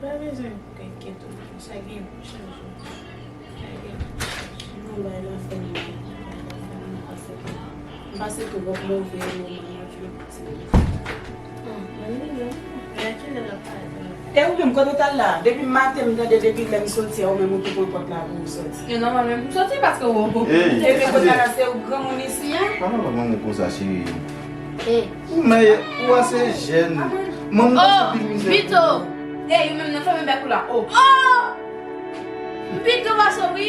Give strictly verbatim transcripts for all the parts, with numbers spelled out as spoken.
Pa bezwen kèk keto, sa gen pou chanje. Sa gen pou chanje. Non, bay la fè m mal. Bay la fè m mal paske m pase twòp move moman nan vi yon timoun. Bon, mwen menm, men a kilè l ap parèt la? E ou menm, kote w t al la? Depi maten, m tande, depi lè m soti a, ou menm ou ki pran pòt la pou ou soti. E nòmal menm pou m soti paske ou... Ey, epi kote a la, se ou granmoun isi a? Pa pale manman konsa, cheri. Ey. Ou mè, ou ase jèn. Manman pase pil mizè. Bito! Ey, ou menm nan fèmen bèk ou la. Oh! Bito pase wi.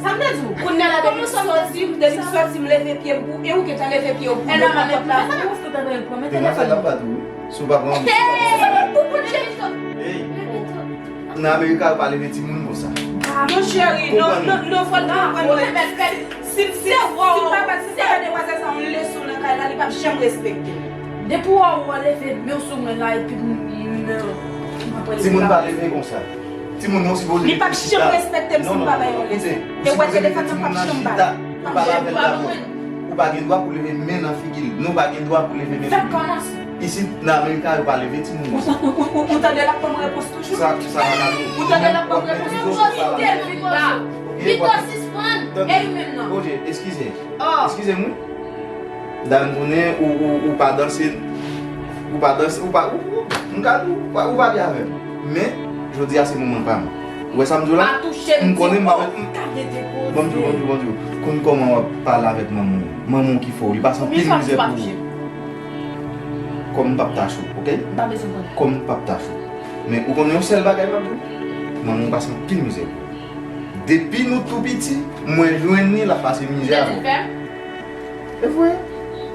Sa m te di w. Kounye a la, depi m soti, depi m soti, m leve pye m pou, e ou gentan leve pye w pou. E nòmal, men sa pou ou fout antre l pran, men telefòn nan. Si w pa pran, si w pa pran. Ey! Nan Amerika, yo pa leve timoun konsa. Ah, mon cheri, non, non, non, fò l konprann mwen. Si, si, si papa, si papa demwazèl sa yon leson nan kay la, li p ap janm respekte l. Depi w wè w leve men w sou mwen la, epi m, m, m, m... Timoun pa leve konsa. Timoun, non, si w leve... Li p ap janm respekte m si m pa bay yon leson. E w wè telefòn nan p ap janm bay. Ou pa gen dwa pou leve men nan figi l. Non, ou pa gen dwa pou leve men nan figi l. Isit, nan Amerika, yo pa leve timoun konsa. Ou, ou, ou, ou tande l ap ban m repons toujou? Sa, sa va mal. Ou tande l ap ban m repons toujou? Vito, sispann. E ou menm nan? Oje, eskize. Eskize m wi. Dam konnen ou, ou, ou pa danse, ou pa danse, ou pa, ou, ou, m ka di w, ou pa, ou pa byen avè m. Men, jodi a se moman pa m. Ou wè sa m di w la? M konnen m pa mèt, m, ban m di w, ban m di w, ban m di w. Konn kòman w ap pale avèk manman w. Manman w ki fè w, li pase anpil mizè pou ou. Kòm m p ap tache w, oke? Kòm m p ap tache w. Men ou konnen yon sèl bagay m ap di w? Manman w pase anpil mizè pou ou. Depi nou tou piti, mwen jwenn li, l ap pase mizè avè w. E vre.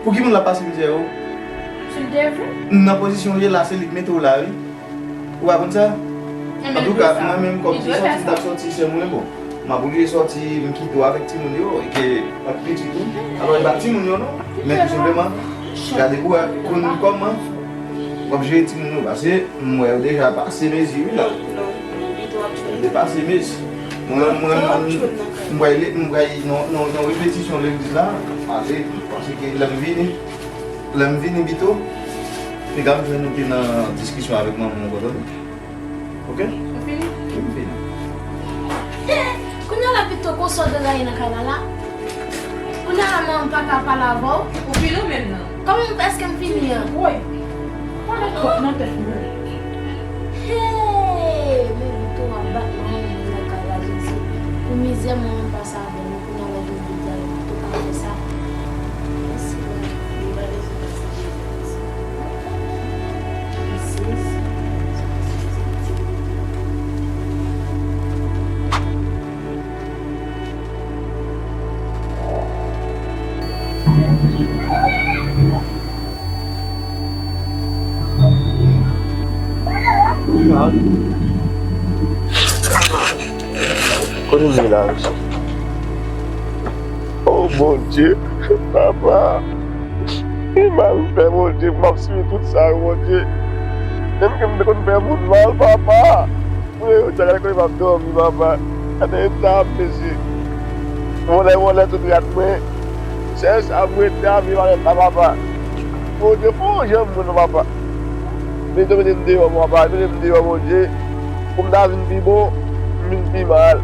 Pou ki moun l ap pase mizè yo? Si l te vle. Nan pozisyon w ye la, se li k mete w la, wi. Ou pa konn sa? Antouka, mwen menm, kòm se sòti m t ap sòti, sè mwen, bon, m ap oblije sòti, m kite w avèk timoun yo, e ke ak pitit ou. Alò, e pa timoun yo, non. Men tou senpleman, gade pou wè konn kòman w ap jere timoun yo, paske m wè yo deja pase mezi, wi, la. Yo depase mezi. Mwen, mwen, mwen, m pral, m pral nan, nan, nan repetisyon legliz la, pase, paske lè m vini, lè m vini pito, piga m jwenn ou te nan diskisyon avèk manman w, ou konprann? Oke? Ou fini? Wi, m fini. Kounye a la pito konsa w te rayi nan kay la la. Kounye a la manman pa ka pale avè w. Ou fini ou menm nan? Kòman, èske m fini an? Woy! Pale twòp nan tèt mwen. Hey! Men Vito ap bat manman m nan kay la, Jezi. Pou mizè manman m pase avè nou, kounye a la vin di l Vito pa fè sa. Mèsi, Bondye. Li pa bezwen pase Jezi. Kote m ye la, mesye? O Bondye, papa. Ki mal m fè, Bondye, pou m ap sibi tout sa yo, Bondye. Menm ke m te konn fè moun mal, papa. Mwen, yo di gade kote m ap dòmi, papa. Gade eta m, mesye. Vòlè, vòlè, tout rad mwen. Chèche a m rete a, viv avèk la, papa. Bondye, fè yon jan pou mwen, non, papa. Bondye, mete m deyò, papa. Mete m deyò, Bondye. Pou m ta vin pi bon, m vin pi mal.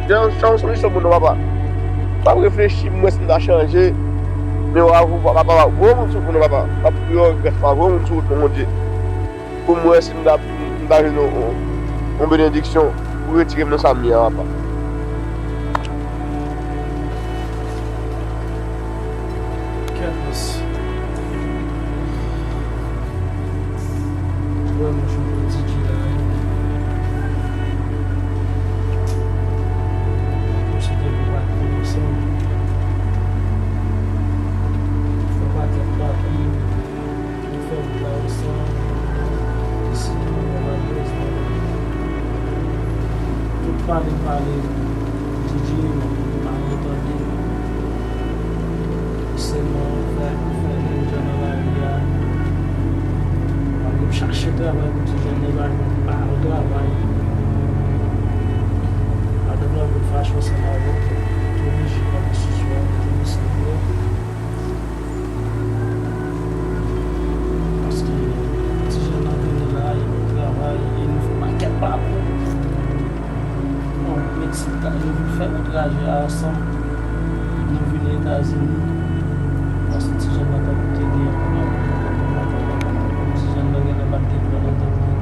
Jan, jan yon solisyon pou nou, papa. M ap reflechi, m wè si m ta chanje. Men w ap, papa, papa, voye moun sou wout mwen, non, papa. M ap priye w, grès, papa, voye moun sou wout mwen, Bondye. Pou m wè si m ta, m ta jwenn yon, yon, yon benediksyon pou retire m nan sa m ye a, papa. Kèt, mesye. Wè, mwen fè yon ti djila, wi. Mwen se te pou bat pou ansanm. Fè pakèt papi. Ki fè m pa ansanm, ki siyen mwen malerezman. Tout pale m pale, Didye, m pa vle tande. Sèlman fè, fè jèn jan nan lari a. Mwen menm chache travay pou ti jèn nan, pa, pa al travay. Madanm nan vin fache ansanm avè m, te oblije pran desizyon, te deside. Paske ti jèn nan vini la, li pa travay, e nou fè Demenaje ansanm, nou vin Etazini. Paske ti jèn nan tankou te gen, ti jèn nan genlè pa t gen plan nan tèt li.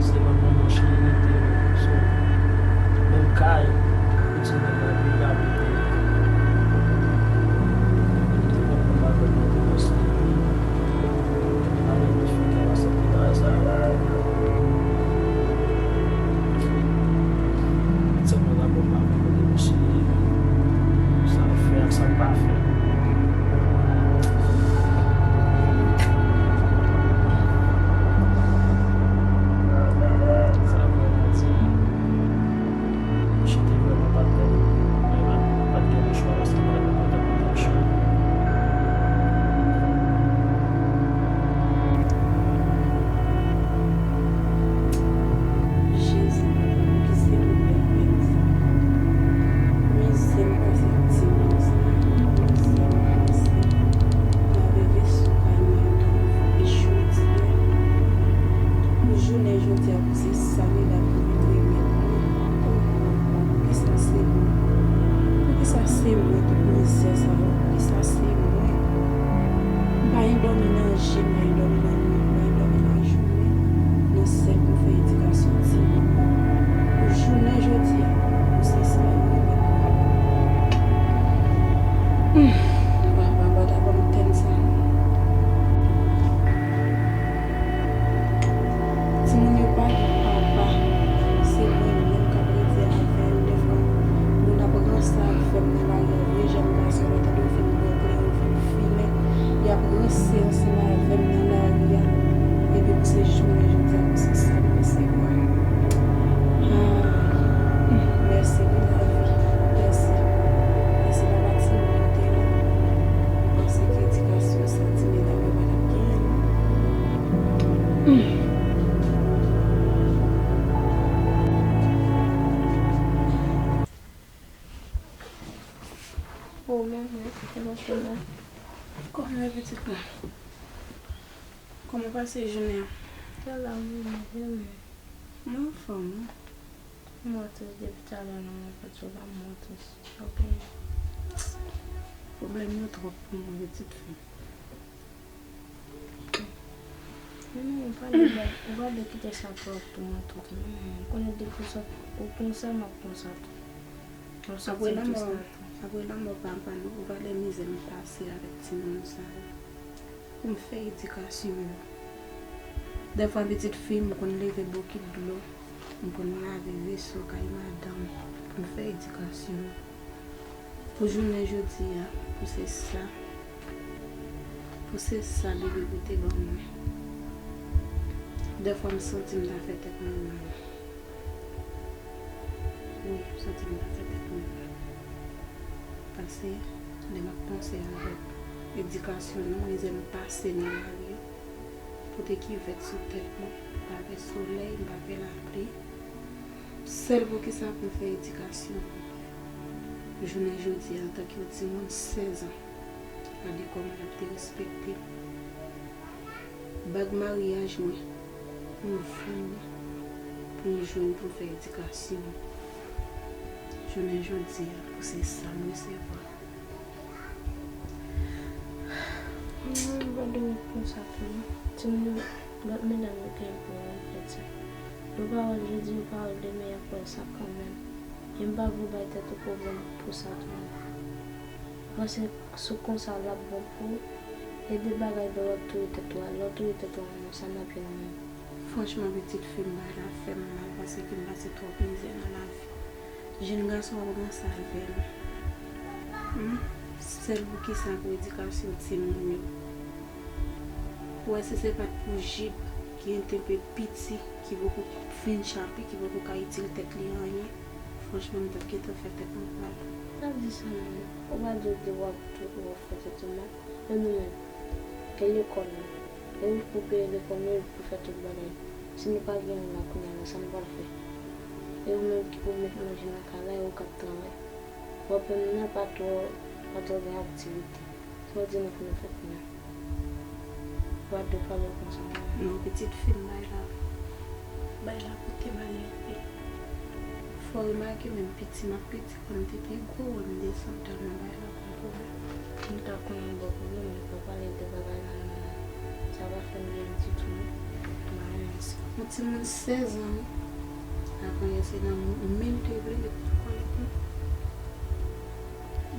Se nan yon manch li rete. So, menm kay, pou ti jèn nan viv avèk li. Li te pran pwoblèm avèk nan komès li. Avèk yon fi ki pa santi bagay sa yo. Sèlman la, bon, pa konn kote misye ye. Sa l fè ak sa l pa fè. Sa vrèman di. Misye te vrèman pa t, pa t, pa t gen lechwa paske li pa t nan kontak ak machann. Jezi, papa m, ki se mwen menm, menm sa. Mizè m pase ak ti moun sa, mizè m pase. M ap reve sou kay mwen, m ap fè jodi a. Pou jounen jodi a, pou se sa li la pou vin remèt mwen. Poukisa se mwen? Poukisa se mwen tout mizè sa yo? Poukisa se mwen? M pa yen dòmi nan je, m pa yen dòmi nan nuit, m pa yen dòmi nan jounen. Nan sèl pou fè edikasyon timoun mwen. Pou jounen jodi a, pou se sa yo remèt mwen. Hmm. Papa, pa ta ban m tèm sa non. Timoun yo pa gen papa. Se mwen menm k ap rete avè yo. Dèfwa, moun ap ranse avè m nan lari a. Vre jèn gason, lè tande yo fin bwè kleren, yo fin fimen, y ap ranse ansanm avè m nan lari a. Epi pou se jounen jodi a, pou se sa m resevwa. Ah, mèsi pou lavi. Mèsi. Mèsi, papa, timoun yo te la. Paske edikasyon sa, ti medam yo pa t ap genyen l. Oh, manman, kòman w fè? Kòman w ye, pitit mwen? Kòman w pase jounen an? Sa la, manman, byen, men. Mwen anfòm, wi. Mwen tou, depi talè nan mwen pa tou la, mwen tou. Ok. Pwoblèm yo twòp pou mwen, pitit fi. Non, ou pa dwe, ou pa dwe kite sa twòp pou mwen tou, non. Ou konnen depi w sot, ou konsa, m ap konsa tou. Apre lanmò, apre lanmò papa nou, ou pa wè mizè m pase avèk timoun sa yo. Pou m fè edikasyon yo. Dèfwa pitit fi m konn leve bokit dlo, m konn lave veso kay madanm pou m fè edikasyon yo. Pou jounen jodi a, pou se sa, pou se sa bebe pou te ban mwen. Dèfwa m santi m ta fè tèt mwen mal. Wi, m santi m ta fè tèt mwen mal. Paske lè m ap panse avèk edikasyon nou, mizè m pase nan lari, pote kivèt sou tèt mwen, m pa vè solèy, m pa vè lapli. Sèl poukisa pou m fè edikasyon. Jounen jodi a, antanke yon timoun sèz an, gade kòman y ap derespekte m. Bag maryaj mwen, m vann li pou m jwenn pou m fè edikasyon. Jounen jodi a, pou se sa m resevwa. Mwen, m pa dwe konsa tou non. Timoun yo, lòt medam yo gen pou yo reflèt sa. Yon pawòl jodi, yon pawòl demen, y ap wè sa kanmenm. E m pa vle w bay tèt ou pwoblèm pou sa tou non. Ou panse si w konsa l ap bon pou ou? E de bagay dè w ap touye tèt ou a, lè w touye tèt ou a menm, sa n ap jwenn menm? Franchman, pitit fi m, bagay la fè m mal paske m pase twòp mizè nan lavi. Jèn gason ap ranse avè m. Hmm? Sèl poukisa? Pou edikasyon timoun yo. Ou wè, si se pa t pou Jip ki enpe piti, ki poko fin chape, ki poko ka itil tèt li anyen, franchman, m t ap gentan fè tèt mwen mal. Pa di sa non. Ou pa dwe di w ap tou w ap fè tèt ou mal. Men nou menm, gen lekòl nou. Epi pou peye lekòl nou, epi pou fè tout bagay. Si nou pa gen youn la kounye a la, sa nou pral fè? E ou menm ki pou met manje nan kay la, e ou k ap travay. W ap wè moun nan pa twò, pa twò gen aktivite. Sa w di nou pou nou fè kounye a? W ap dwe pale konsa. Non, pitit fi m, bay la. Bay la pou te malere. Fò remake, menm piti m ap piti, kò m te pi gwo, wè m desann tèlman bagay la ban m pwoblèm. M ta konnen l ban pwoblèm, m pa pale de bagay la non. Sa pa fè m byen ditou non. M pa renmen sa. Yon timoun sèz an, wi. Avan yè se nan menm te vle met kò l pou.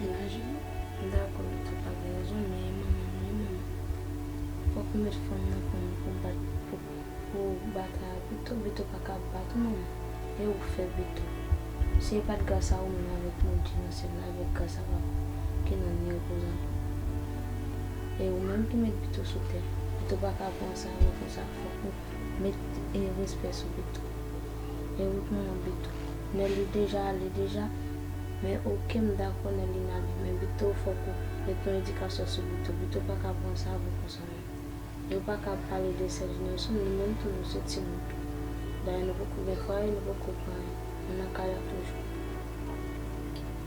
Imajine. M dakò, Bito pa gen rezon, men e manman m wi, manman. Fòk ou met fanm nan pou, pou bat, pou, pou batay ak Bito. Bito pa ka bat ou, manman. E ou fè Bito. Si e pa t gras a ou menm avèk Moudi nan syèl la, avèk gras a papa, ki nan ni repoze an pe. E ou menm ki met Bito sou tè. Bito pa ka pran sa avèk ou, sa fòk ou met, e, respè sou Bito. E ou t manman Bito. Nèli deja ale deja. Men oke, m dakò Nèli n ale. Men Bito fòk ou met yon edikasyon sou Bito. Bito pa ka pran sa avèk ou sa non. Yo pa ka pale de Serge Nelson, li menm tou nou se timoun tou. Dayè nou poko gen frè e nou poko pran anyen. Nou nan kay la toujou.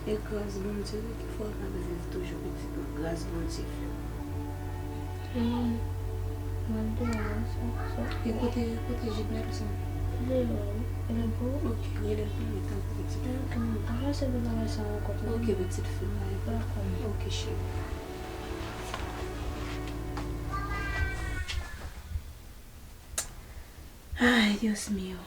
E gras Bondye wi ki fè w ap viv toujou pitit mwen. Gras Bondye fè. Mwen, mwen deyò wi, sa, sa. E kote, kote Jibnèl sa? Deyò wi. E l pou? Oke, rele l pou mwen tanpri pitit. Oke, mwen pa pase pou bagay sa ankò. Oke, pitit fi mwen. Dakò. Oke, cheri. Ay, Dios mío.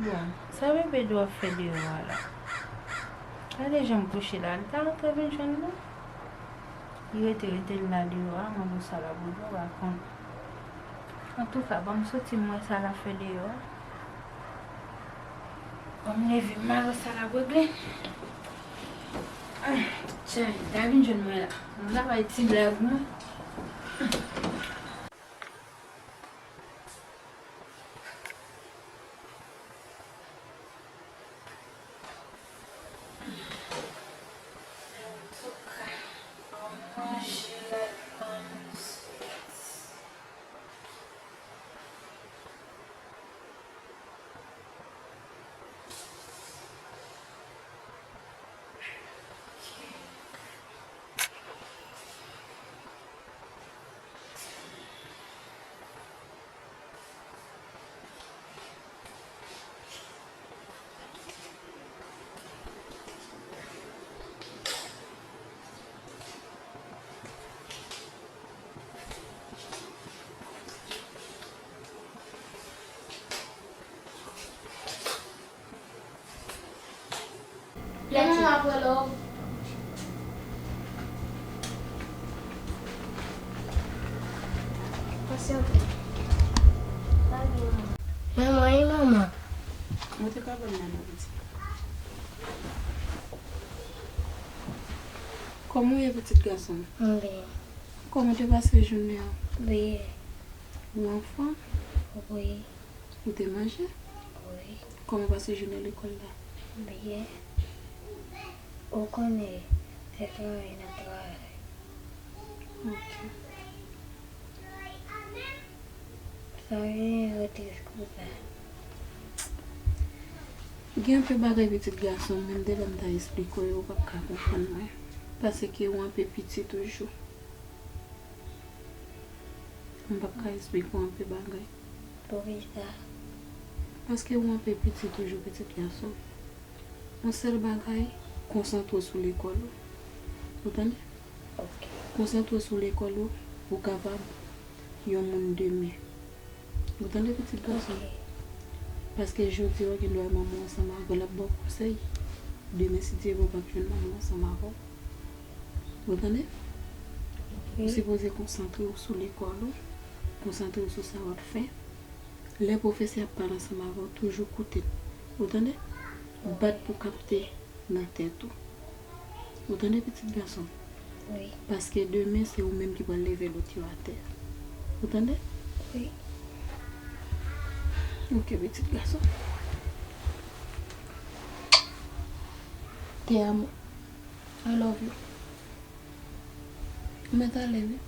Bon, sa bebe dwe ap fè deyò a la? Gade jan m kouche la, li ta rantre vin jwenn mwen? Li rete, rete l la deyò a, mwen pou sa l ap regle, w pa konn. Antouka, ban m soti, m wè sa l ap fè deyò a. Ban m leve, m al wè sa l ap regle. Ah, chay, ta vin jwenn mwen la. Nou la bay ti blag mwen. Lè manman ap rele w. Pasyante. Manman, e manman? Mwen te ka ban manman pitit. Kòman w ye, pitit gason m? Mwen byen. Kòman w te pase jounen an? Byen. Ou anfòm? Wi. Ou te manje? Wi. Kòman w pase jounen lekòl la? Byen. Ou konnen, tèt mwen nan travay. Ok. Sa vin rete kou sa. Gen anpe bagay pitit gason m, menm de lè m ta esplike w yo, ou p ap ka konprann mwen. Paske ou anpe piti toujou. M p ap ka esplike w anpe bagay. Poukisa? Paske ou anpe piti toujou, pitit gason. Yon sèl bagay, konsantre w sou lekòl ou. Ou tande? Ok. Konsantre w sou lekòl ou, pou w kapab yon moun demen. Ou tande, pitit gason? Ok. Paske jodi a, ou gen dwa manman w ansanm avè w, l ap ba w konsèy. Demen, si Dye vle, w p ap jwenn manman w ansanm avè w. Ou tande? Wi. Ou sipoze konsantre w sou lekòl ou, konsantre w sou sa w ap fè. Lè pwofesè ap pale ansanm avè w, toujou koute l. Ou tande? Bat pou kapte nan tèt ou. Ou tande, pitit gason? Wi. Paske demen, se ou menm ki pral leve lòt yo atè. Ou tande? Wi. Ok, pitit gason. Te amo. I love you. Mwen t ale, wi.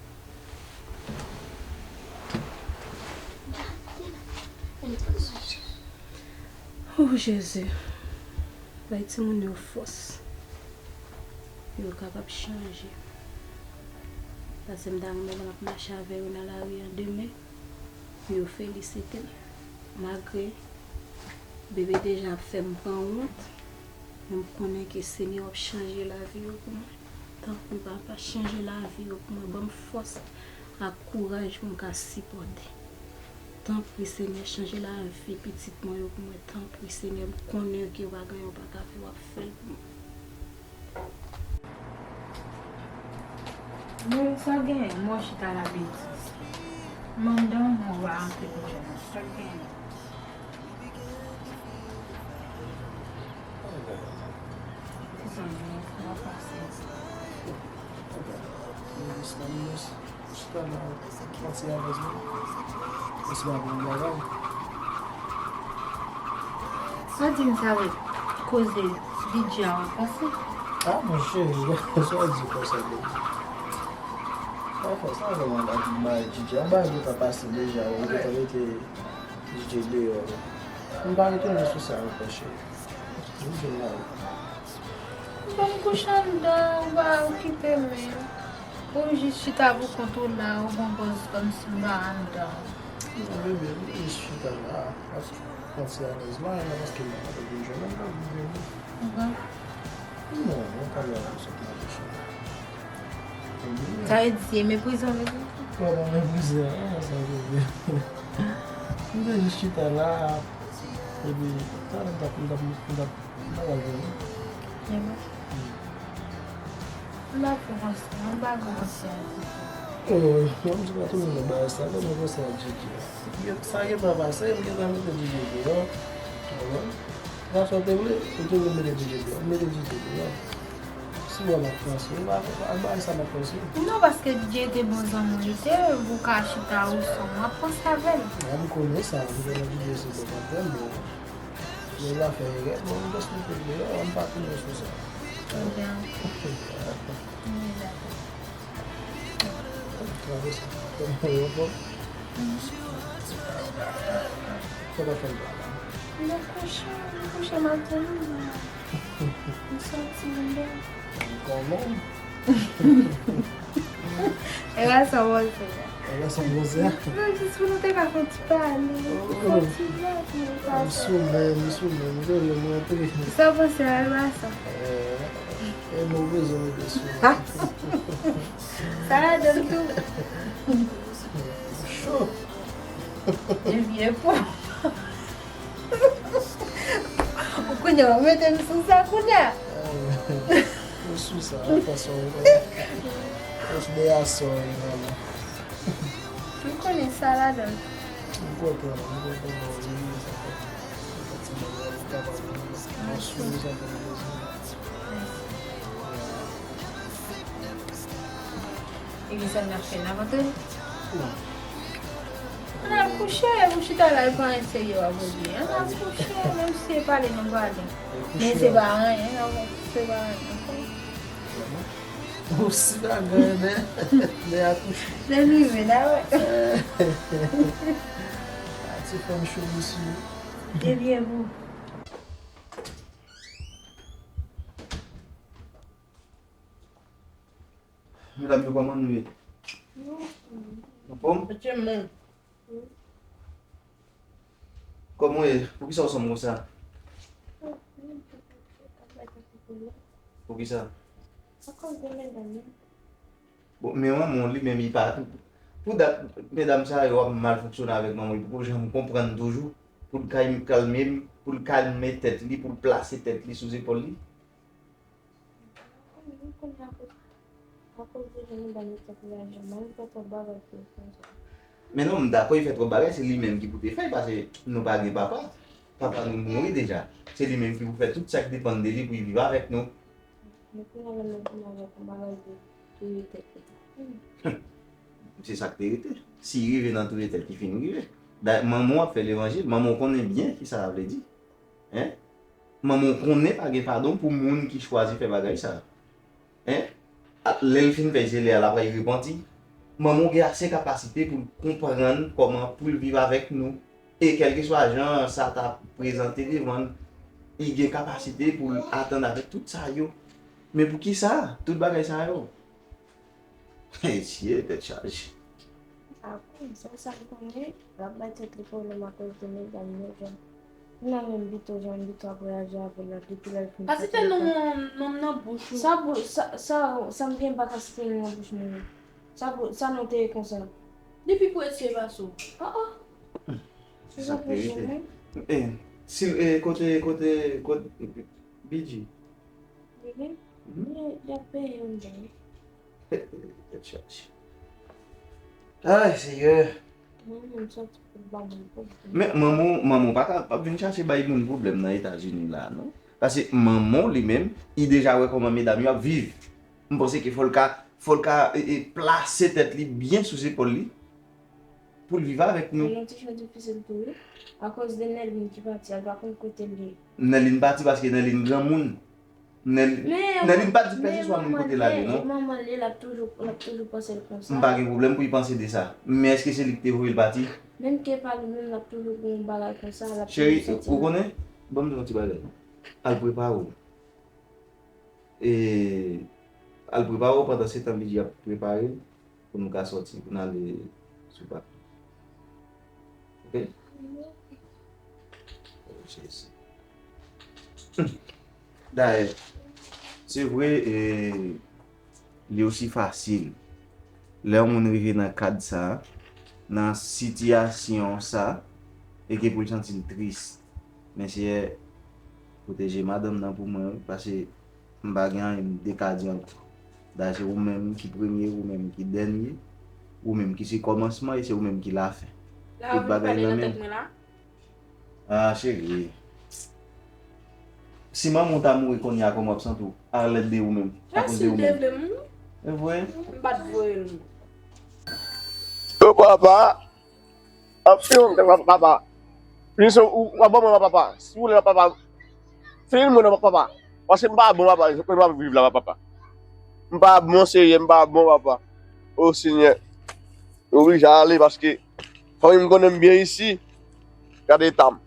Oh, Jezi. Bay timoun yo fòs pou yo kapab chanje. Paske m ta renmen lè m ap mache avè yo nan lari an demen, pou yo felisite m. Malgre bebe deja ap fè m pran wont, men m konnen ke Senyè w ap chanje lavi yo pou mwen. Tanpri, Papa, chanje lavi yo pou mwen. Ban m fòs ak kouraj pou m ka sipòte. Tanpri, Senyè, chanje lavi pitit mwen yo pou mwen. Tanpri, Senyè, m konnen ke w pa gen anyen w pa ka fè, w ap fè l pou mwen. Men sa genyen, mwen chita la betiz. Mandan mwen va antre pou jwenn mwen. Sa genyen. Ti zanmi, sa va pase. Chita la, pati avèk mwen. Mwen se pa bon bagay. Sa di m sa vle koze D J a w ap pase? Ah, monchè, sa w di konsa, bro? Pa fè sa, vrèman, la, tout bagay D J a, bagay yo ta pase deja, yo te mete D J deyò. M pa retounen sou sa ankò, cheri. M vin la. Ban m kouche anndan, ou pa okipe m. Ou jis chita pou kont ou la, ou gon pòz kòmsi m pa anndan. Non, bebe, m jis chita la, ap pran ti alèz la, e la paske m pa vin jwenn nan, m pa vin jwenn nan. Non, mwen pa gen anyen sot nan peche. Sa vle di, se meprize w vle di? Kòman meprize a? Ah, sa vle di. M te jis chita la, epi, talè m t ap, m t ap, m t ap, m t ap al jwenn ou. Epi? M pa fè konsa, m pa gen konsa. Oh, non, m di pa tounen nan bagay sa, lè mwen konsa ak Djidji a. Sa gen pa pase, m gentan mete Djidji deyò. Ou konprann? Sa sa w te vle, ou te vle mete Djidji deyò, m mete Djidji deyò. Si w wè m ap panse, m pa, ak bagay sa m ap panse. Non, paske Djidji te bon zanmi w, li te, ou ka chita ou sou m ap panse avè l. A, m konnen sa, m konnen Djidji se bon patnè m, men, men l pa fè erè, bon, m jis mete l deyò, m pa tounen sou sa. Ebyen, ok. M dakò. Travèse. Kòman yo bon? Sa pa fè m mal. M kouche, m kouche, m ap tann ou. M soti, m dòmi. Kòman? E la sa w panse a? E la sa w panse a? Non, jis pou nou te ka fè yon ti pale. Oh. Fè yon ti blague, men pa sa. M sou men, m sou men, m te vle m rantre. Sa w panse a, e la sa. Eh, e nou bezwen mete sou men. Sa ladan l tou. Cho. E vye po. Ou kounye a, ou mete m sou sa kounye a. Ou sou sa, fason ou konsidere a sò, vrèman. M konnen sa ladan l. M kontan, m kontan, mwen, sa fè. Sa fè ti mwen, mwen kapab, mwen sou sa, mwen bezwen. Epi sa n ap fè, n ap antre? Wi. Ann al kouche, ou chita la, e pa anyen serye w ap regle. Ann al kouche, menm si se pale nou pale. Men se pa anyen, non, se pa anyen. Ou si pa gen, men, men akouche. Lè l rive, n a wè. A, ti fanm cho, mesye. Ebyen, bon. Medam yo, kòman nou ye? Anfòm? Kòman w ye? Poukisa w sanble konsa? Poukisa? Bon, men manman w li menm, li pa, pou dat, medam sa yo ap mal fonksyone avèk manman w, li poko janm konprann toujou, pou l kay kalme, pou l kalme tèt li, pou l plase tèt li sou zepòl li. Men non, m dakò, li fè twòp bagay, se li menm ki pou te fè l, paske nou pa gen papa. Papa nou mouri deja. Se li menm ki pou fè tout sa k depann de li pou li viv avèk nou. Se sa k te rete. Si rive nan touye tèt, li fin rive. Dayè, manman w ap fè levanjil, manman w konnen byen kisa sa vle di. Hein? Manman w konnen pa gen padon pou moun ki chwazi fè bagay sa. Hein? A, lè l fin fè jele a, l ap al repanti. Manman w gen ase kapasite pou l konprann kòman pou l viv avèk nou. E kèlkeswa jan sa ta prezante devan l, li gen kapasite pou l atann avèk tout sa yo. Men poukisa tout bagay sa yo? Mesye, tèt chaje. Apre, sèl sa m konnen, l ap bay tèt li pwoblèm akoz de medam yo, jan. Kounya menm Bito, jan Bito ap reyaji avè l la, depi lè l fin... Pa site non, non nan bouch ou. Sa pou, sa, sa, sa m gen pa ka site non nan bouch moun. Sa pou, sa non te ye konsa. Depi pou etye pa sou. Ah, ah. Se sa pou di mwen. Eh, si, eh, kote, kote, kote, Bidji. Bidji? Mhm. Li, li ap peye yon jan. Tèt chaje. Ay, Seyè. Mwen menm sòti pou ba mwen pwoblèm. Men manman, manman pa ka, pa vin chache bay moun pwoblèm nan Etazini la, non. Paske manman li menm, li deja wè kòman medam yo ap viv. M panse ke fò l ka, fò l ka, e, e, plase tèt li byen sou zepòl li pou l viv avèk nou. Yon ti jan difisil tou, wi. Akoz de Nèlin ki pati a, l pa konn kote l ye. Nèlin pati paske Nèlin granmoun. Nèl-, Nèlin pa di pèseswa moun kote l ale, non. Manman li, l ap toujou, l ap toujou panse l konsa. M pa gen pwoblèm pou l panse de sa. Men èske se li ki te voye l pati? Menm ke pa li menm, l ap toujou gen yon bagay konsa, l ap toujou santi l. Cheri, ou konnen? Ban m di w yon ti bagay. Al prepare w. E, al prepare w pandan se tan Bidji ap prepare l pou nou ka sòti, pou n ale sou pa. Oke? Oh, Jezi. Dayè, se vre, e, li osi fasil lè yon moun rive nan kad sa, nan sitiyasyon sa, e ke pou l santi l tris. Men Seyè, pwoteje madanm nan pou mwen, wi, paske m pa gen anyen m te ka di ankò. Dayè, se ou menm ki premye, ou menm ki dènye, ou menm ki se kòmansman e se ou menm ki lafen. Tout bagay nan men w. Ah, cheri. Si manman w ta mouri kounye a, kòman w ap santi w? Arlette de ou menm, akoz de ou menm. E vre? M pa t voye l. O papa! Ap fini w, papa. Fini w, w ap ban mwen, papa. Si w vle, papa. Fini mwen, papa. Paske m pa bon, papa. Mwen pa viv la, papa. M pa bon, serye, m pa bon, papa. O Senyè. M oblije ale paske fanmi m konnen m byen isi. Gade eta m.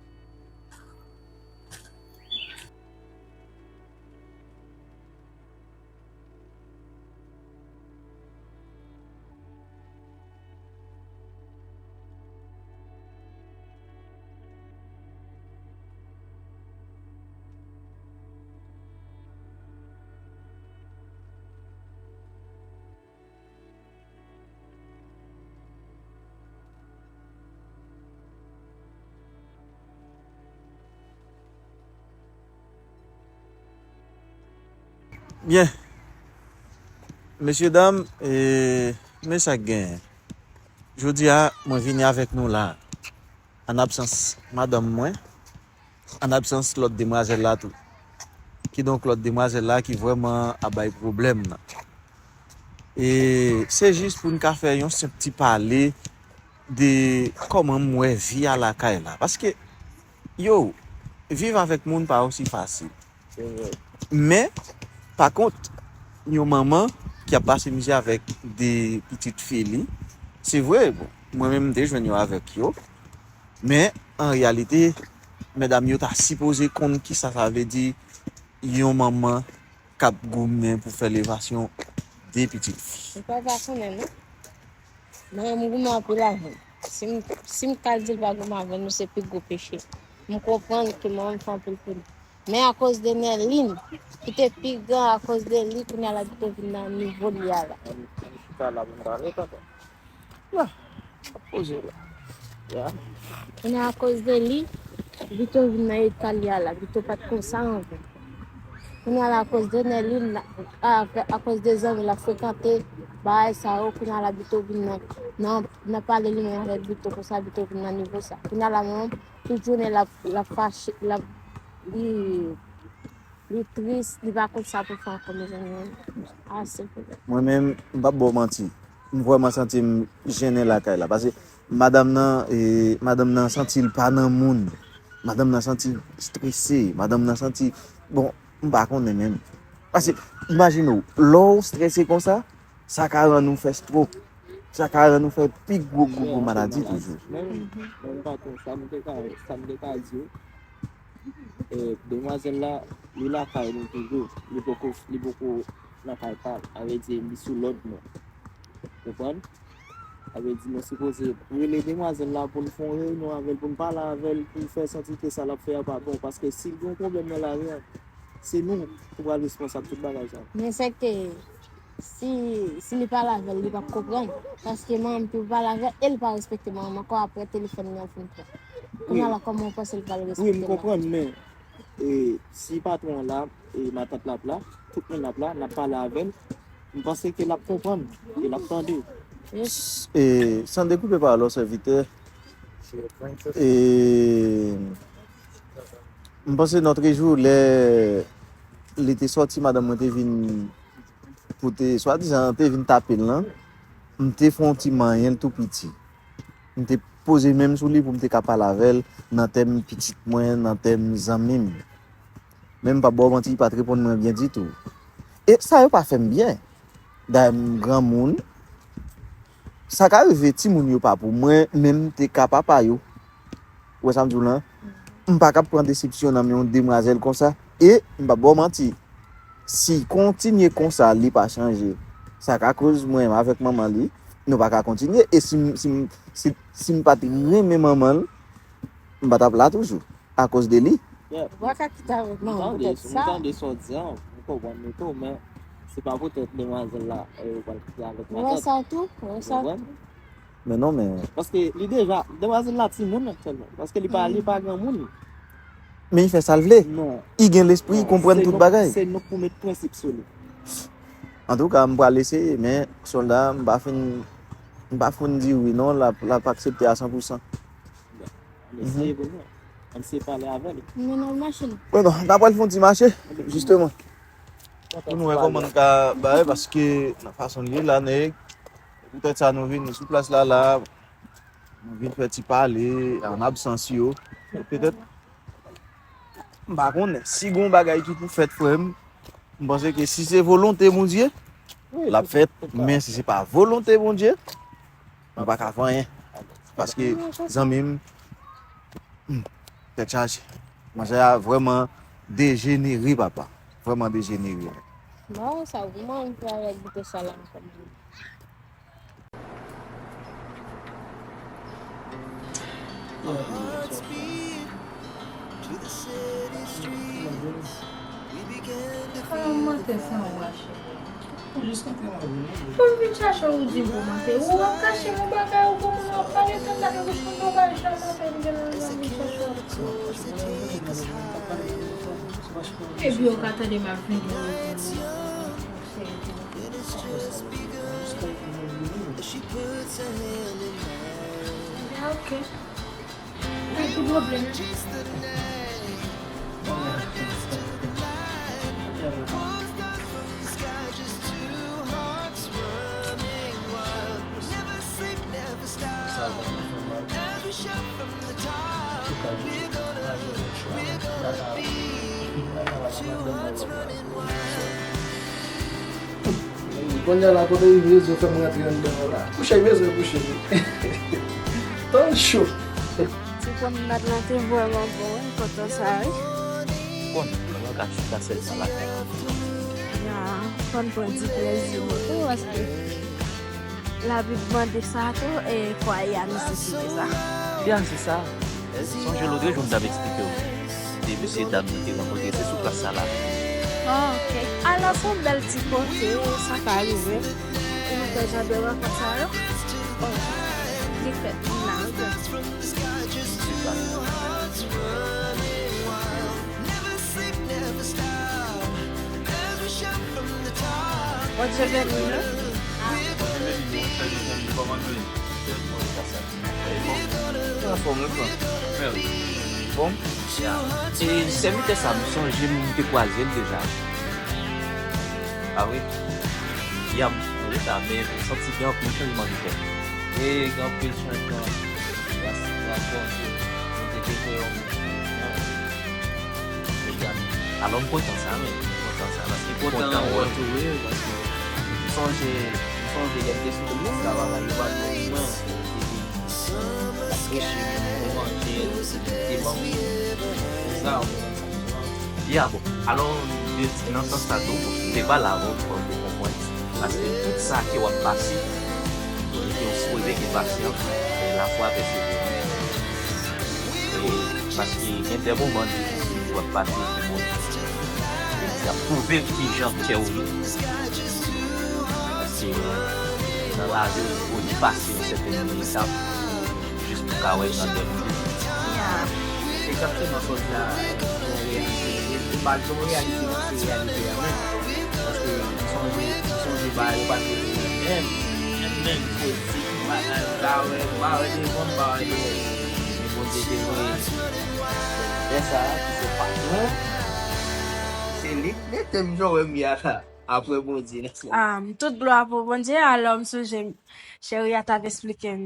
Byen. Mesye dam, e, men sa k genyen. Jodi a, mwen vini avèk nou la, an absans madanm mwen, an absans lòt demwazèl la tou. Kidonk, lòt demwazèl la ki vrèman ap bay pwoblèm nan. E se jis pou n ka fè yon senp ti pale de kòman m wè vi a lakay la. Paske, yo, viv avèk moun pa osi fasil. Men, pa kont, yon manman ki ap pase mizè avèk de pitit fi li, se vre, bon, mwen menm m te jwenn yo avèk yo, men, an reyalite, medam yo ta sipoze konn kisa sa vle di yon manman k ap goumen pou fè levasyon de pitit fi. Ou pa, pa konnen, non? Mwen, m goumen anpil avè l. Si m, si m ka di l pa goumen avè nou, se pi gwo peche. M konprann ke mwen menm fè anpil pou li. Men akoz de Nèlin, ki te pi gran akoz de li, kounye a la Bito vin nan nivo li a la. Ann, ann chita la pou n pale, tonton. Ya, ap poze la. Ya. Kounye a akoz de li, Bito vin nan eta li a la. Bito pa t konsa anvan. Kounye a la akoz de Nèlin, akoz de zanmi l ap frekante, bagay sa yo, kounye a la Bito vin nan, nan, nan pale li menm avèk Bito konsa, Bito vin nan nivo sa. Kounye a la menm, tout jounen l ap, l ap fache, l ap, li, li tris, li pa konn sa pou fè ankò, mezanmi. Ase pou... Mwen menm, m p ap ba w manti. M vrèman santi m jennen lakay la. Paske madanm nan, e, madanm nan santi l pa nan moun. Madanm nan santi l strese. Madanm nan santi, bon, m pa konnen menm. Paske, imajine w, lè w strese konsa, sa ka rann ou fè stroke. Sa ka rann ou fè pi gwo, gwo, gwo maladi toujou. Men, men patwon, sa m te ka, sa m te ka di w, e, demwazèl la, li lakay nou toujou. Li poko, li poko nan kay pa l. Sa vle di, li sou lòd nou. Konprann? Sa vle di, nou sipoze rele demwazèl la pou n fè yon reyinyon avè l, pou n pale avè l, pou n fè santi ke sa l ap fè a pa bon. Paske si l gen yon pwoblèm nan lari a, se nou ki pral responsab tout bagay sa. Men sèke, si, si li pale avè l, li p ap konprann. Paske manman m tou pale avè l, e li pa respekte manman m ankò apre telefòn li an fin pran. Kounye a la, kòman w panse l pral respekte manman m? Wi, m konprann, men e, si patwon an la, e, matant la ap la, tout moun ap la, n ap pale avè l, m panse ke l ap konprann, ke l ap tande. E, san dekoupe pawòl ou, sèvitè, e, m panse nòtrejou, lè li te sòti, madanm mwen te vin pou te, swadizan, te vin tape l lan, m te fè yon ti manyen l tou piti. M te poze men m sou li pou m te ka pale avè l nan tèm pitit mwen, nan tèm zanmi m. Men m p ap ba w manti, li pa t reponn mwen byen ditou. E sa yo pa fè m byen. Dayè, m granmoun. Sa ka rive, timoun yo pa pou mwen, men m te ka papa yo. Ou wè sa m di w lan? M pa kab pran desepsyon nan men yon demwazèl konsa. E m p ap ba w manti. Si l kontinye konsa, li pa chanje, sa ka koz mwen menm avèk manman li, nou pa ka kontinye. E si m, si m, si, si m pa t renmen manman l, m pa t ap la toujou, akoz de li. Yeah. Ou pa ka kite avèk manman poutèt sa. M tande sa w di an, m konprann li tou, men se pa poutèt demwazèl la, e, ou pral kite avèk matant. Ou wè sa tou? Ou wè sa tou? Ou konprann? Men non, men. Paske li deja, demwazèl la timoun aktyèlman. Paske li pa, li pa granmoun. Men li fè sa l vle. Non. Li gen lespri, li konprann tout bagay. Se nou k pou met prensip sou li. Antouka, m pral eseye, men sòlda, m pa fin, m pa fin di wi non, l ap, l ap aksepte a san pou san. Ann eseye pou nou. Ann eseye pale avè li. Men non, mache non. Bon, non, n ap pral fè yon ti mache, jisteman. Pou nou wè kòman n ka bay, paske nan fason l ye la, nèg, poutèt sa nou vini sou plas la, la, nou vin fè ti pale, an absans yo. Petèt, m pa konnen. Si gon bagay ki pou fèt, frè m, m panse ke si se volonte Bondye, l ap fèt. Men si se pa volonte Bondye, nou pa ka fè anyen. Paske, zanmi m, hmm, tèt chaje. Manzè a vrèman dejenere, papa. Vrèman dejenere. Bon, sa vrèman anvi fè avèk bouke sa la ankò. Kòman mantè sa w mache? Pou m vin chache w, ou di m pou mantè. Ou ap kache m yon bagay, ou gon moun w ap pale, tande sa ke bouch mwen pa janm mantè, m gen nan vin chache w. Epi ou ka tande m ap vin. Ya, ok. Pa gen pwoblèm. Kounye a la, kote li vle di w fè m rantre anndan an la? Kouche, bezwen kouche tou. Tan cho. Ti pwomnad lan te vrèman bon, wi, m kontan sa, wi. Bon, mwen ka chita sèl sa la. Ya, fò n pran ti plezi nou tou, paske Labib mande sa tou, e kwaye a nesesite sa. Ya, se sa. Sonje lòt jou m t ap eksplike w de mesye dam nou te rankontre, se sou plas sa la. Ah, ok. Alò, se yon bèl ti kote, sa ka rive. Ou fè jan de rankont sa yo? Oh, li fèt, m la, ok. Se sa. What you been doing? What you been doing? What you been doing? Kòman nou ye? Anfòm, anfòm. Bon, e sèvitè sa, m sonje m te kwaze l deja. A wi. Ya, m reta, men m santi gen anpil chanjman ki fèt. E gen anpil chanjman. Gras, gras Bondye, nou te bezwen yon moun. Alò, m kontan sa, men. M kontan sa, paske m kontan wè w tou, wi, paske m sonje, m sonje lè m te sou travay la, yo pa t wè mwen. L ap preche, pou manje, te ban m sa, w konprann sa m di w lan. Ya, bon. Alò, de, nan sans sa tou, m te pale avè w pou w te konprann. Paske tout sa ke w ap pase, Yo, yo swete gen pasyans, e lafwa pèseverans. E paske gen de moman difisil w ap pase pou Bondye. E l ap pwouve l kijan kè w ye. Paske nan lavi w, fò w pase yon sèten etap jis pou w ka wè grandè Bondye. Yeah. Egzakteman, sòlda, se yon reyalite. E pa t yon reyalite, se reyalite a menm. Paske m sonje, m sonje bagay yo pa t rete menm. Menm politik, bagay, m pa wè, m pa wè devan, m pa wè dèyè. Men Bondye te voye sèvitè sa a, ki se patwon, se li k mete m jan w wè m ye a la. Apre Bondye, nan sèl. Um, tout glwa pou Bondye. Alò, m sonje, cheri a t ap eksplike m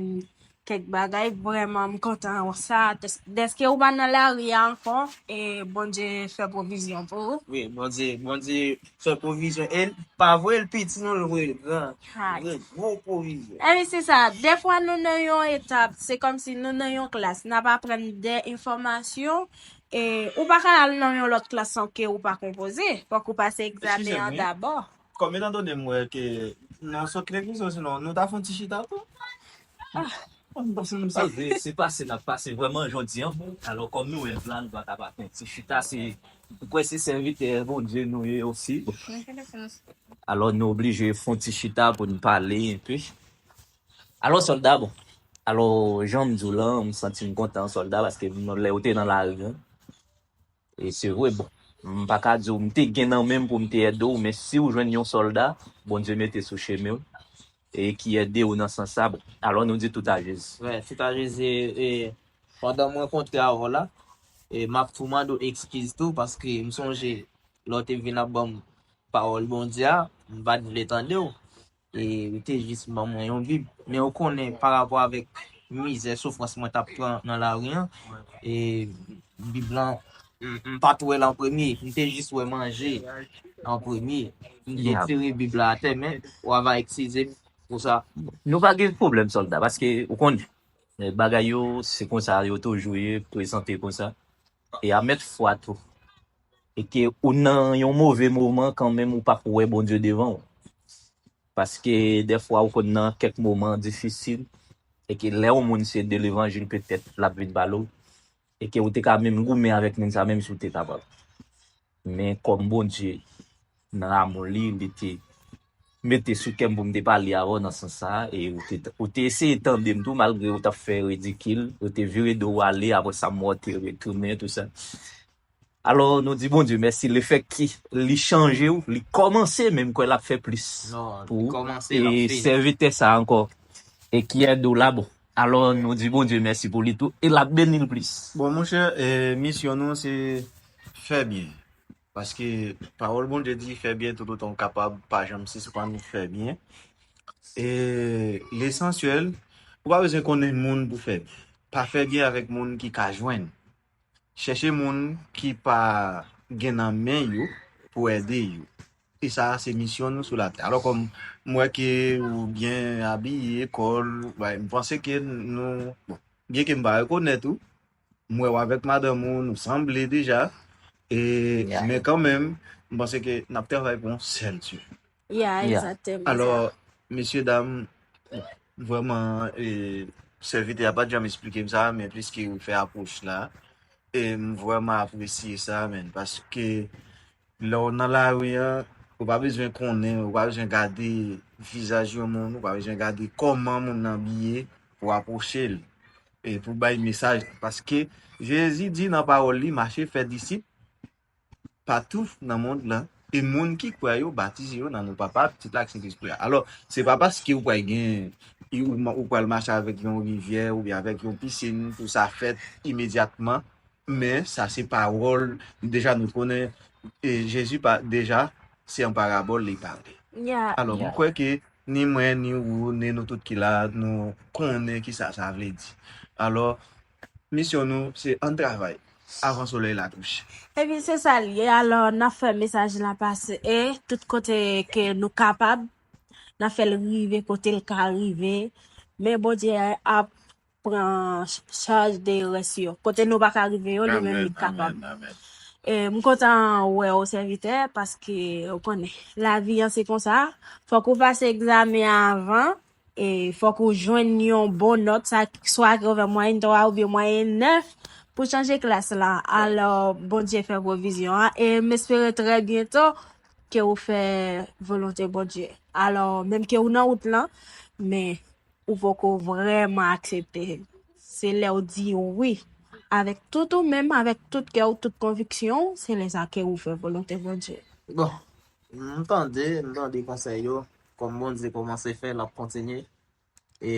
kèk bagay. Vrèman, m kontan sa. Dès-, dèske ou pa nan lari a ankò, e Bondye fè pwovizyon pou ou. Wi, Bondye, Bondye fè pwovizyon. E l pa voye l piti, non, l voye l gran. Ay. L voye gwo pwovizyon. Epi se sa, defwa nou nan yon etap, se kòmsi nou nan yon klas, n ap aprann de enfòmasyon, e ou pa ka al nan yon lòt klas san ke ou pa konpoze. Fòk ou pase egzamen an dabò. Kòm etan done m wè ke nou sot legliz, sinon nou ta fè yon ti chita tou. Ah. Bon, se menm sa. Se, se pase n ap pase vrèman jodi an. Alò, kòm nou wè l la, nou pa ka pa fè yon ti chita. Se, m kwè se sèvitè Bondye nou ye osi. Alò, nou oblije fè yon ti chita pou n pale enpe. Alò, sòlda, bon. Alò, jan m di w lan, m santi m kontan, sòlda, paske m, lè ou te nan lari an, e se vre, bon, m pa ka di w, m te gen nan men m pou m te ede w, men si w jwenn yon sòlda, Bondye mete sou chemen w, e ki ede w nan sans sa, bon, alò nou di tout a Jezi. Wè, tout a Jezi, e, pandan m rankontre avè w la, e, m ap tou mande w ekskiz tou, paske m sonje lè w te vin ap ban m pawòl Bondye a, m pa t vle tande w. E ou te jis ban mwen yon Bib. Men ou konnen, parapò avèk mizè, soufrans mwen t ap pran nan lari an, e Bib lan, m, m pa t wè l an premye. M te jis wè manje an premye. M te tire Bib la atè, men w ava eskize m pou sa. Nou pa gen pwoblèm, sòlda, paske ou konnen, e, bagay yo, se konsa yo toujou ye, prezante konsa. E a mèt fwa tou. E ke ou nan yon move moman kanmenm, ou p ap wè Bondye devan w. Paske dèfwa ou konn nan kèk moman difisil, e ke lè yon moun se de levanjil, petèt l ap vin pale w, e ke ou te ka menm goumen avèk moun sa menm si w te kapab. Men kòm Bondye nan amou li, li te mete sou kè m pou m te pale avè w nan sans sa, e ou te, ou te eseye tande m tou, malgre ou t ap fè ridikil, ou te vire do w ale, apre sa m wè w te retounen, tou sa. Alò, nou di Bondye mèsi, lefèt ke li chanje w, li kòmanse, men m kwè l ap fè plis pou ou. E sèvitè sa ankò, e ki ede w la, bon. Alò, nou di Bondye mèsi pou li tou, e l ap beni l plis. Bon, monchè, e, misyon nou se fè byen. Paske pawòl Bondye di, fè byen toutotan w kapab, pa janm sispann fè byen. E lesansyèl, ou pa bezwen konnen moun pou fè byen. Pa fè byen avèk moun ki ka jwenn. Chèche moun ki pa gen nan men yo pou ede yo. E sa a se misyon nou sou latè. Alò, kòm m wè ke ou byen abiye, kòl, bay, m panse ke nou, bon, byen ke m pa rekonèt ou, m wè w avèk madanm ou, nou sanble deja. E, men kanmenm, m panse ke n ap travay pou yon sèl Dye. Ya, egzakteman. Alò, mesye dam, vrèman, e, sèvitè a pa t janm esplike m sa, men pliske ou fè apwòch la, e m vrèman apresye sa, menn, paske lè w nan lari an, ou pa bezwen konnen, ou pa bezwen gade vizaj yon moun, ou pa bezwen gade kòman moun nan abiye pou apwoche l, e pou bay mesaj la. Paske Jezi di nan pawòl li, mache fè disip patou nan mond lan, e moun ki kwè yo, batize yo nan non Papa, Pitit la ak Sentespri a. Alò, se pa paske ou pral gen, ou, ou pral mache avèk yon rivyè oubyen avèk yon pisin pou sa fèt imedyatman, men sa se pawòl, deja nou konnen, e Jezi pa, deja, se an parabòl li pale. Alò, m kwè ke ni mwen, ni ou, ni nou tout ki la, nou konnen kisa sa vle di. Alò, misyon nou, se ann travay avan solèy la kouche. Epi se sa l ye. Alò, n ap fè mesaj la pase, e tout kote ke nou kapab, n ap fè l rive kote l ka rive. Men Bondye ap pran ch-, chaj de rès yo. Kote nou pa ka rive yo, li menm li kapab. E, m kontan wè w, sèvitè, paske ou konnen, lavi an se konsa. Fòk ou pase egzamen an avan. E fòk ou jwenn yon bon nòt, sa, swa ki ou fè mwayenn twa oubyen mwayenn nèf pou chanje klas la. Alò, Bondye fè pwovizyon an, e m espere trè byento ke ou fè volonte Bondye. Alò, menm ke ou nan wout lan, men ou poko vrèman aksepte. Se lè ou di wi avèk tout ou menm, avèk tout kè ou, tout konviksyon w, se lè sa ke ou fè volonte Bondye. Bon, m tande, m tande konsèy yo. Kòm Bondye kòmanse fè, l ap kontinye. E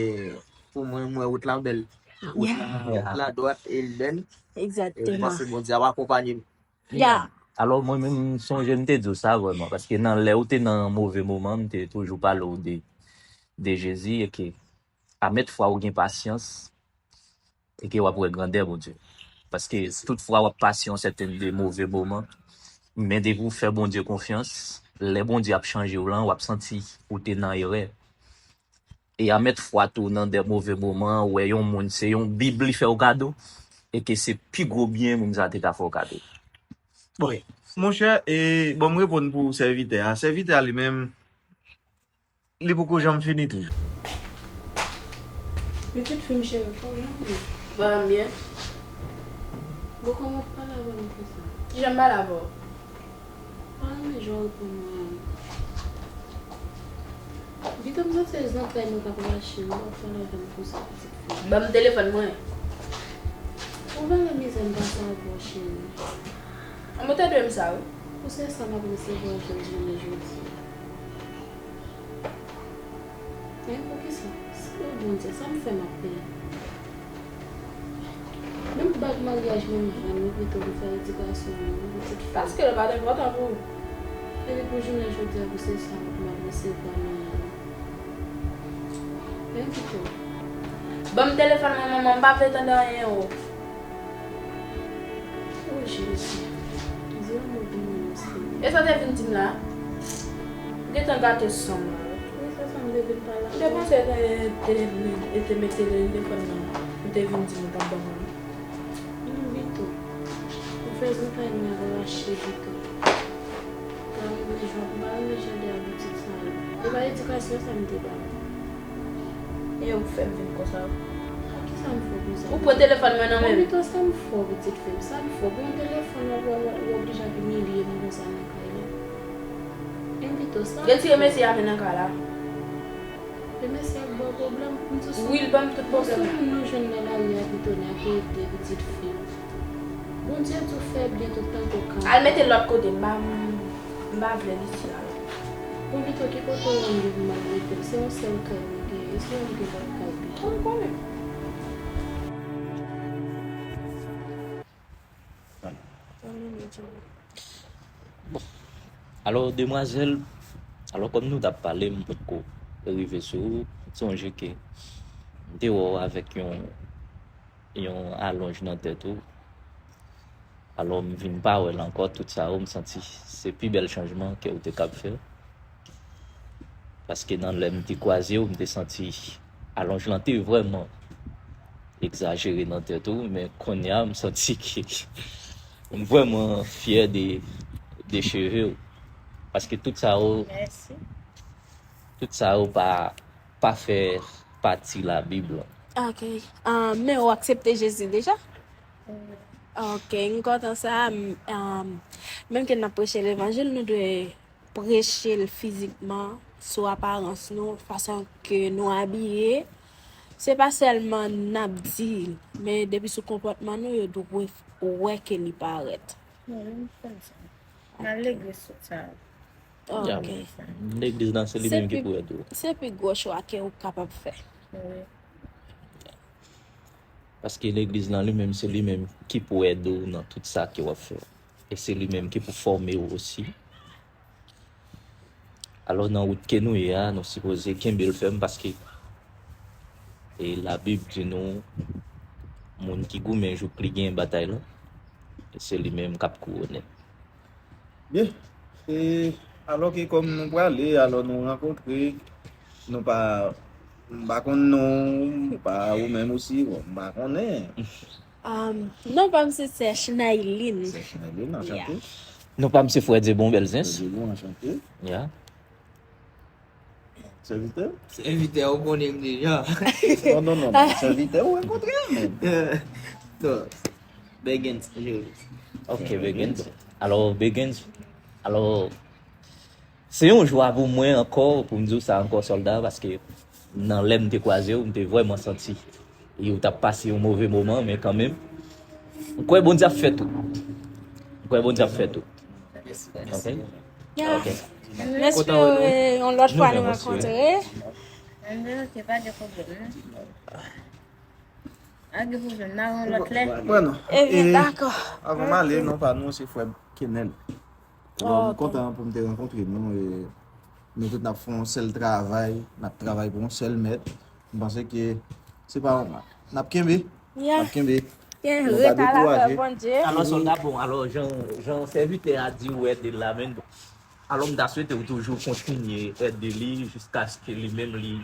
pou mwen, m wè wout la bèl. Wout la, wout la dwat e l bèl. E m Egzakteman. panse Bondye ap akonpanye m. Ya. Alò, mwen menm, m sonje m te di w sa vrèman, paske nan lè ou te nan move moman, m te toujou pale w de, de Jezi, e ke a mèt fwa ou gen pasyans, e ke w ap wè grandè Bondye. Paske tout fwa w ap pase yon sèten de move moman, men depi w fè Bondye konfyans, lè Bondye ap chanje w lan, w ap santi ou te nan erè. E a mèt fwa tou nan de move moman, wè yon moun, se yon Bib li fè w kado, e ke se pi gwo byen moun sa te ka fè w kado. Bon, monchè, e, bon, m reponn pou sèvitè a. Sèvitè a li menm, li poko janm fini toujou. Pitit fi m cheri, kòman w ye? Mwen byen. Bon, kòman w ap pale avè m konsa? Kijan m pale avè w? Pa renmen jan w reponn mwen an. Vito, m santi se zantray mwen k ap rache m, w ap pale avè m konsa, pitit fi. Ban m telefòn mwen. Ou pa wè mizè m pase avè w, cheri. Ann, ou te dwe m sa, wi. Ou se sa m ap resevwa jodi, jounen jodi a. Men poukisa? O Bondye, sa m fè m ap peye? Menm bag maryaj mwen m jwenn wi, pito m fè edikasyon mwen wi, pitit fi. Paske l pa t enpòtan pou ou. Epi pou jounen jodi a, pou se sa m ap resevwa nan men w. Men pito. Ban m telefòn mwen, manman, m pa vle tande anyen o. O Jezi, di yon mo pou mwen non, Senyè. E sa w te vin di m la? Ou gentan gate san m la wi. Wi, se sa m te vin pale avè w. M te panse e te, te, e te mete telefòn nan. M te vin di m ou t ap ban mwen. Non, Vito. Ou fè zantray mwen rache, Vito. M pa renmen jan, m pa renmen jan de abitid sa yo. E pa edikasyon sa m te ba w. E ou fè m vin konsa. Kisa m fè w konsa? Ou pran telefòn mwen nan men m. Bon, Vito, sa m fè w, pitit fi m? Sa m fè w? Pran telefòn w ap, w ap, w ap oblije ap imilye m konsa nan kay la. Men Vito, sa m fè w? Retire mesye a men nan kay la. E mesye ap ba w pwoblèm? M di w se, wi, l ban m tout pwoblèm. Bon, se moun nou jwenn nan lari a, Vito, n ap ede, pitit fi m. Bondye di w fè byen tout tan ke w ka. Al mete l lòt kote, m pa, m pa vle l isi la non. Bon, Vito, ki kote w rann li pou m al mete l? Se yon sèl kay mwen genyen, eseye mete lòt kay pito. Ou konnen. Bon. Alò, demwazèl, alò, kòm nou t ap pale, m potko rive sou ou. Sonje ke m te wè w avèk yon, yon alonj nan tèt ou. Alò, m vin pa wè l ankò, tout sa yo, m santi se pi bèl chanjman ke w te kab fè. Paske nan lè m te kwaze w, m te santi alonj lan te vrèman egzajere nan tèt ou, men kounye a, m santi ke m vrèman fyè de, de cheve w. Paske tout sa yo, Mèsi. Tout sa yo pa, pa fè pati Labib lan. Ok. Ah, men ou aksepte Jezi deja? Ok, m kontan sa. M, um, menm ke n ap preche levanjil, nou dwe preche l fizikman, sou aparans nou, fason ke nou abiye. Se pa sèlman n ap di l, men depi sou konpòtman nou, yo dwe wè ke li parèt. Wi, m konn sa. M al legliz tout sa. Ok. Legliz lan se li menm ki pou ede w. Se pi gwo chwa ke ou kapab fè. Wi. Paske legliz lan li menm, se li menm ki pou ede w nan tout sa ke w ap fè. E se li menm ki pou fòme w osi. Alò, nan wout ke nou ye a, nou sipoze kenbe l fèm paske e Labib di nou, moun ki goumen jouk li genyen batay lan, se li menm k ap kouwonnen. Byen. E, alò ke kòm nou prale, alò nou rankontre, nou pa, m pa konn non w, m pa ou menm osi, bon, m pa konnen. Um, non pa m se Sè Chnailin. Sè Chnailin, anchante. Non pa m se Frè Dyebon Bèlzens. Frè Dyebon, anchante. Ya. Sèvitè? Sèvitè, ou konnen m deja. Non, non, non, non. Sèvitè ou rankontre a menm. Non. Bègens, Jerry. Ok, Bègens. Alò, Bègens, alò, se yon jwa pou mwen ankò, pou m di w sa ankò, Sòlda, paske nan lè m te kwaze w, m te vrèman santi e ou t ap pase yon move moman, men kanmenm, m kwè Bondye ap fè tou. M kwè Bondye ap fè tou. Ok? Yeah. M espere yon lòt fwa nou rankontre. Mwen deja, se pa de pwoblèm, non. A gen pwoblèm, n a yon lòt lè. Mwen non. Ebyen, E dakò. Avan m ale, non pa nou, se frè Kenel. Alò, m Ok. kontan pou m te rankontre nou. E nou tout n ap fè yon sèl travay, n ap travay pou yon sèl mèt. M panse ke se pa yon mal. N ap kenbe. N Yeah. ap kenbe. Gen Nou ret pa a la fè dekouraje. Bondye. Alò, Sòlda, bon, alò, jan, jan sèvitè a di ou ede l la, men bon. Alò, m ta swete ou toujou kontinye ede li jiskaske li menm li,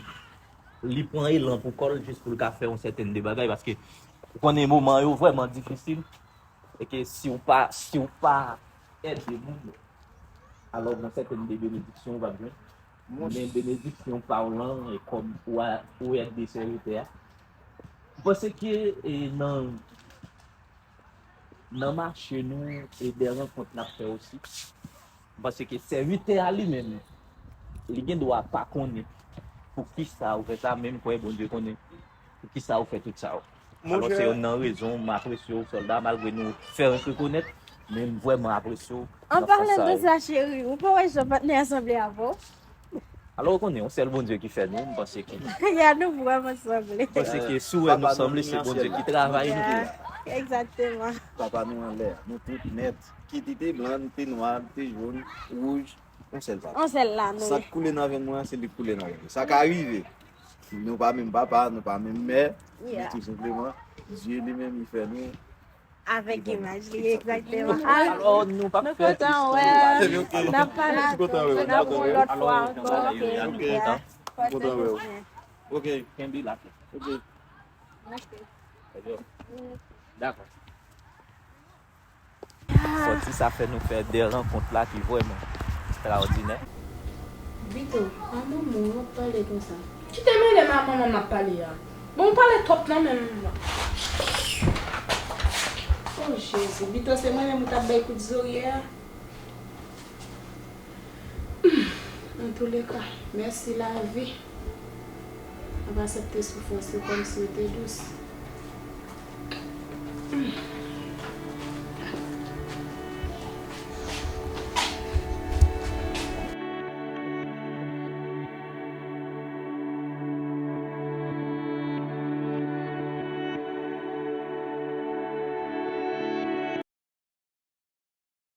li pran elan pou kò l jis pou l ka fè yon sèten de bagay, paske ou konnen moman yo vrèman difisil, e ke si w pa, si w pa ede moun, alò, yon sèten de benediksyon ou p ap jwenn. Men benediksyon pa w lan, e kòm ou a, ou ede sèvitè a. M panse ke e, nan, nan mache nou e de rankont n ap fè osi, m panse ke sèvitè a li menm, li gen dwa pa konnen pou ki sa ou fè sa, men m kwè Bondye konnen pou ki sa ou fè tout sa yo. Alò, se youn nan rezon m apresye w, Sòlda, malgre nou fè rank rekonèt, men m vrèman apresye w. An palan de sa, cheri, ou pa wè jan patnè a sanble avè w? Alò, ou konnen, yon sèl Bondye ki fè nou, m panse ke, Ya, nou vrèman sanble. m panse ke si w wè nou sanble, se Bondye ki travay nou. Egzakteman. Papa nou anlè, nou tout nèt. Kit li te blan, li te nwa, li te jòn, wouj, yon sèl papa. Yon sèl la, nou Sa ye. k koule nan venn mwen, se li k koule nan venn mwen. Sa ka rive. Nou pa menm papa, nou pa menm mè, men Yeah. tou senpleman, Dye li menm, li fè nou. Avèk imaj li, egzakteman. Alò, nou p ap Nou fè kontan twist. wè. Ebyen, ok. N ap pale Kontan wè, n ap kontan yon wè. lòt fwa Alò, ankò. kontan wè. Ok. Kontan wè. Ok. Kenbe la. Ok. Dakò. Sòti sa fè nou fè de rankont la ki vrèman ekstraòdinè. Vito, an moman w ap pale konsa. Kite mele m a manman m ap pale a. Bon, ou pale twòp nan menm. Oh Jezi, Vito, se mwen menm ou t ap bay kout zorye a. Hmm, antouleka, mèsi lavi. M ap aksepte soufrans yo kòmsi yo te dous. Hmm.